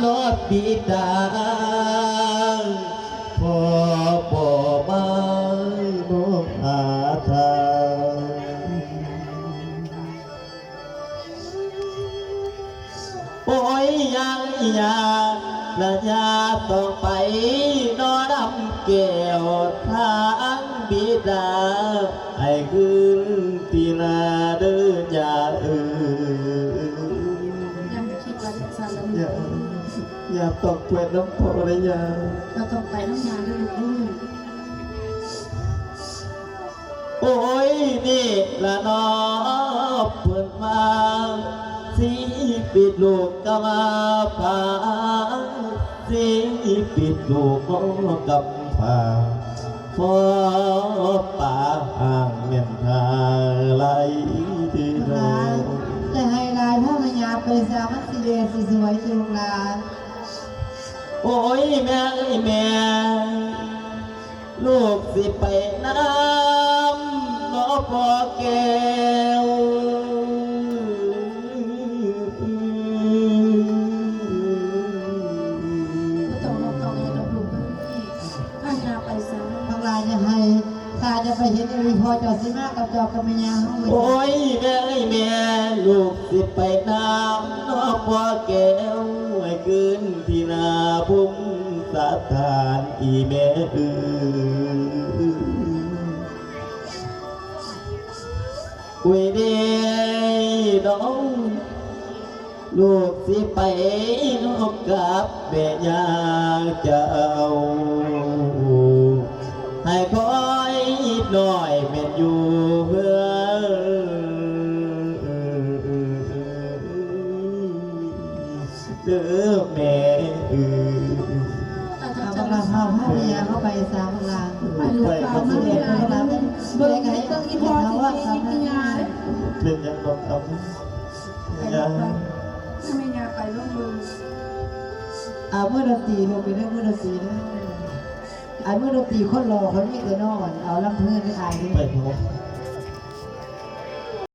ລອດບິດາ ພໍ່ບໍ່ມານອກຫາທາງ. ໂອ້ຍ ຍາ ຍາ ລະຍາຕ້ອງໄປນອນນຳແກ້ວທາງບິດາ ໃຫ້ຄືນທີ່ນາເດີຍາເອີຍ. ຍັງຄິດວ່າຈັ່ງຊັ້ນລະ ຍາ ຍາຕ້ອງໄປນຳພໍ່ເດີຍາ. ເຈົ້າຕ້ອງໄປນຳຍາເດີລູກເອີຍ. ໂອ້ຍ ນີ້ລະເນາະ ເພິ່ນວ່າ ຊີວິດລູກກຳພາ ຊີວິດລູກກຳພາ ພໍ່ປ້າຫ້າງແມ່ນຫາຫຼາຍເດີ. ຫຼານ ຈະໃຫ້ຫຼາຍ ພາແມ່ຍ່າໄປຊະ ມັນຊິແດ່ຊິສວຍ ລູກຫຼານ. ໂອ້ຍ ແມ່ເອີຍແມ່ ລູກຊິໄປນຳເນາະພໍ່ແກ້ວ. ບໍ່ຕ້ອງຮ້ອງຕ້ອງຫຍັງດອກລູກເອີຍ ພາຍ່າໄປຊະ. ບັກຫຼານ ຢ່າໃຫ້ ຂ້າຈະໄປເຫັນອີ່ຫຼີ ພໍ່ເຈົ້າຊິມາກັບເຈົ້າກັບແມ່ຍ່າເຮົາ. ໂອ້ຍ ແມ່ເອີຍແມ່ ລູກຊິໄປນຳເນາະພໍ່ແກ້ວ ໃຫ້ຄືນທີ່ນາພູມສະຖານ ອີ່ແມ່ເອີຍ. ໂອ້ຍເດ້ເນາະ ລູກຊິໄປນອກກັບແມ່ຍ່າເຈົ້າ ໃຫ້ຄອຍນ້ອຍແມ່ນຢູ່ເຮືອນເດີແມ່ເອີຍ. ເອົາບັກຫຼານ ພາພາແມ່ຍ່າເຮົາໄປຊະບັກຫຼານ. ໄປລູກ ໄປ ໄປ ໄປ ໄປ ໄປ. ເບິ່ງ ເບິ່ງອີ່ພໍ່ຊິຊິກິນຫຍັງ. ເປັນຫຍັງດອກອຳ ແມ່ຍ່າ ແມ່ຍ່າໄປລອງເບິ່ງ. ອ່າ ມືດົນຕີລູກ ໄປເດີ ມືດົນຕີເດີ. ອ່າ ມືດົນຕີຄົນຫຼໍ່ຂ້ອຍມີແຕ່ນອນ ເອົາລຳເພີນໄປຂາຍເດີ. ໄປເຖາະ.